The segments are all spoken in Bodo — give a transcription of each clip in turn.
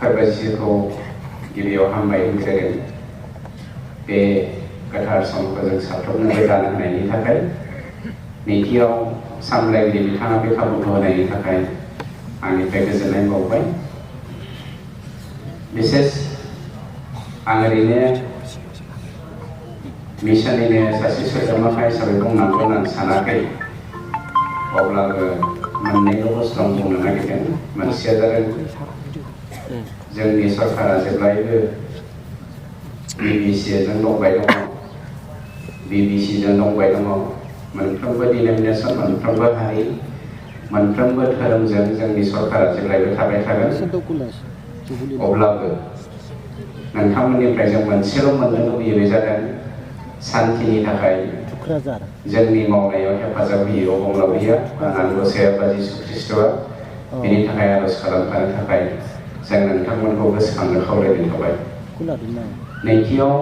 फोरबोखौ गिबियाव हामबाय होग्रोदों बे गोथार समखौ जों साफ्रोमनोबो जानो होनायनि थाखाय नैथियाव सामलायगिरि बिथाङा बे खाबुखौ होनायनि थाखाय आंनिफ्राय गोजोननाय बावबाय बिसेस आं ओरैनो मिशननिनो सासे सोद्रोमाखा हिसाबै बुंनांगोन आं सानाखै अब्लाबो मोननैल' बुस्थु आं बुंनो नागिरदों मोनसेया जादों जोंनि सरकारा जेब्लायबो BBC-जों दंबाय दङ BBC-जों दंबाय दङ मोनफ्रोमबो डिनोमिनेसन मोनफ्रोमबो हारि मोनफ्रोमबो धोरोमजों जोंनि सरकारा जेब्लायबो थाबाय थागोन अब्लाबो नोंथांमोननिफ्राय जों मोनसेल' मोननो लुबैयो बे जादों सान्थिनि थाखाय जोंनि मावनायाव हेफाजाब होयो अबंलावरिया आनान गसाइया बा जिसु ख्रिस्ट'आ बेनि थाखाय आर'ज खालामफानो थाखाय जों नोंथांमोनखौ गोसोखांनो खावलायनाय थाबाय नैथियाव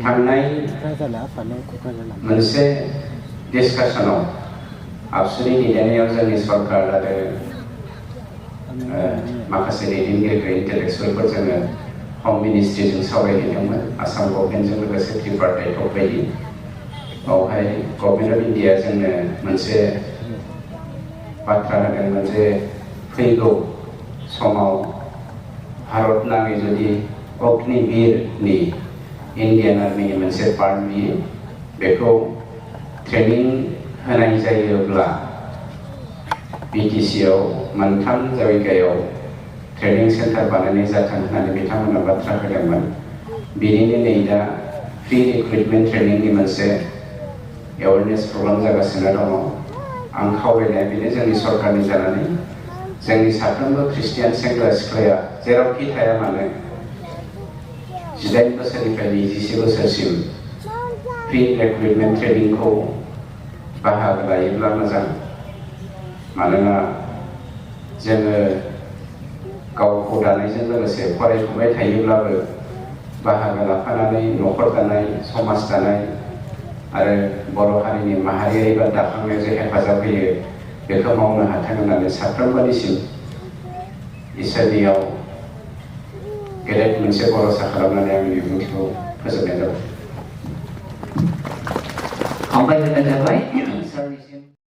थांनाय मोनसे डिसकासनाव आबसुनि दैदेननायाव जोंनि सरकार आरो माखासे दैदेनगिरि इन्टेलेक्सुवेलफोर जोङो हम मिनिस्ट्रिजों सावरायहैदोंमोन आसाम गभर्नमेन्टजों लोगोसे ट्रिपार्टाइट बायदि बावहाय गभर्नमेन्ट अफ इन्डिया जोंनो मोनसे बाथ्रा होदोंमोन जे फैगौ समाव भारत नाङै जुदि अग्निवीरनि इन्डियान आर्मिनि मोनसे पार्ट बियो बेखौ ट्रेनिं होनाय जायोब्ला BTC-आव मोनथाम जायगायाव ट्रेनिं सेन्टार बानायनाय जाथों होननानै बिथांमोना बाथ्रा होदोंमोन बेनिनो नै दा फ्रि रिक्रुटमेन्ट ट्रेनिंनि मोनसे एवारनेस प्रग्राम जागासिनो दङ आं खावलायनाया बेनो जोंनि सरकारनि जानानै जोंनि साफ्रोमबो ख्रिस्टियान सेंग्रा सिख्लाया जेरावखि थाया मानो 18 बोसोरनिफ्राय 21 बोसोरसिम फ्रि रिक्रुटमेन्ट ट्रेनिंखौ बाहागो लायोब्ला मोजां मानोना जोङो गावखौ दानायजों लोगोसे फरायफुबाय थायोब्लाबो बाहागो लाफानानै न'खर दानाय समाज दानाय आरो बर' हारिनि माहारियारि बा दाखांनायाव जे हेफाजाब होयो बेखौ मावनो हाथों होननानै साफ्रोमबोनिसिम इसोरनियाव गेदेर मोनसे भरसा खालामनानै आंनि बिबुंथिखौ फोजोबनाय जाबाय। हामबाय होनाय जाबाय।